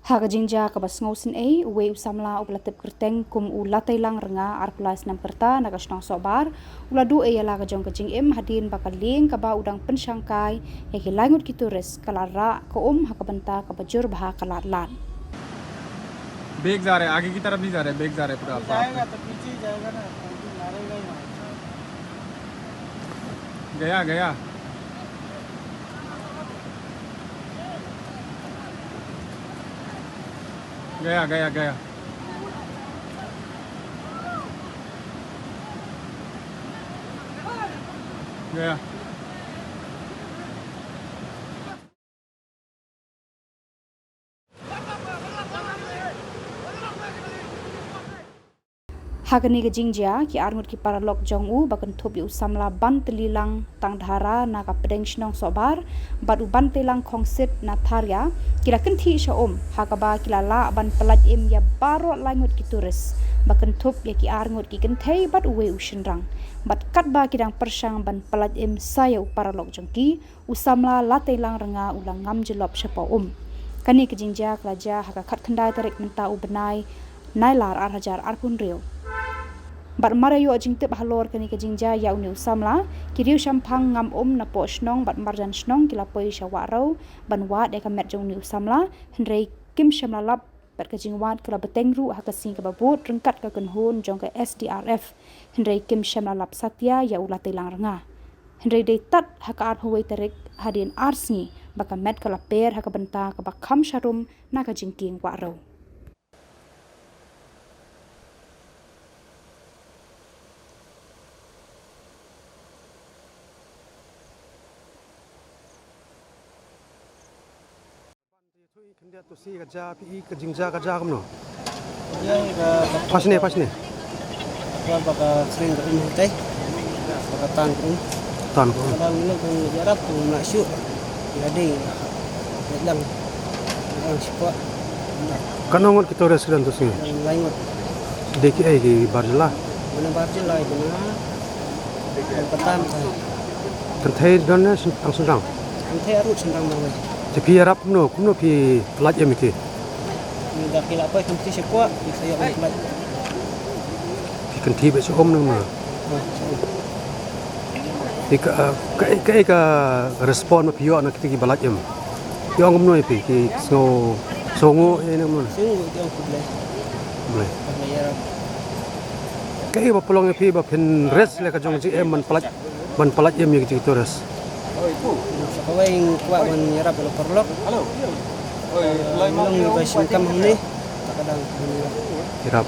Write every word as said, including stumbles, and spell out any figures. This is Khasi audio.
Ha ka jingjia kaba sngewsynei, uwei u samla uba la tip kyrteng kum u Latailang Rnga, arphew lai snem ka rta, na ka shnong Sohbar, u la duh ïa la ka jong ka jingim hadien ba ka lieng kaba u dang pynshang kai ïa ki lai ngut ki tourist ka la rah ka um ha ka bynta kaba jur bha ka lad lad. बैग जा रहे हैं, आगे की तरफ भी जा रहे हैं, बैग जा रहे हैं पूरा। जाएगा तो पीछे ही जाएगा ना, कोई भी मारेगा ही मारेगा। गया, गया। गया, गया, गया। गया। Ha kane ka jingjia, ki arngut ki paralok jong u ba kynthup ïa u samla Bantlilang Tangdhara na ka pdeng shnong Sohbar bad u Bantlilang Khongsit na Tharia, ki la kynthih sha um, ha kaba ki la lah ban pyllait im ïa baroh lai ngut ki tourist, ba kynthup ïa ki arngut ki kynthei bad uwei u shynrang. Bad katba ki dang pyrshang ban pyllait im sa ïa u paralok jong ki, u samla Latailang Rnga u la ngam jyllop shapoh um. Kane ka jingjia ka la jia ha ka khatkhyndai tarik mynta u bnai Nailar ar hajar arphew hynriew. Bad mar ïa ïoh jingtip halor kane ka jingjia ïa une u samla, ki riew shemphang Ngam Um napoh shnong bad marjan shnong ki la poi sha Wahrew ban wad ïa ka met jong une u samla, hynrei kim shym la lap, bad ka jingwad ka la bteng ruh ha ka sngi kaba bud ryngkat ka kynhun jong ka S D R F, hynrei kim shym la lap satia ïa u Latailang Rnga. Hynrei dei tad ha ka arphew wei tarik, hadien ar sngi, ba ka met ka la per ha ka bynta kaba kham sharum na ka jingkieng Wahrew. Khyndiat tu sngi ka jia, phi i ka jingjia ka jia kumno? Jia ka, ka Phai shane, phai shane. Ka ba ka khring ka um hangtai. Ba ka tan ka um. Tan ka um. Ka dang ngi ban ïarap, ka um na shu. Ka dei. Ka lang. Ka lang shi kwah. Katno ngut ki tourist ki don tu sngi? Lai ngut. Dei kiei, ki bar jylla? Bun na bar jylla, bun na Patam ka. Kynthei don ne syn-, tang shynrang? Kynthei arngut, shynrang marwei. Te phi ïarap kumno, kumno phi pyllait im ïa ki? Ngi da ki la poi kynthih sha kwah, ngi sa ïoh ban pyllait. Phi kynthih beit sha um ne kumno? Oh, sha um. Phi ka, eh, ka, ka, ka respond ba phi ïoh na kita kiba lait im? Ki ong kumno ïa phi, ki sngew, sngewnguh ïa ne kumno? Sngewnguh, ki ong khublei. Khublei. Khublei ïarap. Kaei ba pynlong ïa phi ba phin risk ïa la ka jong ka jingim ban pyllait, ban pyllait im ïa ki tourist? Sa kawei ngi kwah ban ïarap ïa la paralok. Long ngi ba shim kam hangne. Ta ka dang ban ïarap. Ïarap.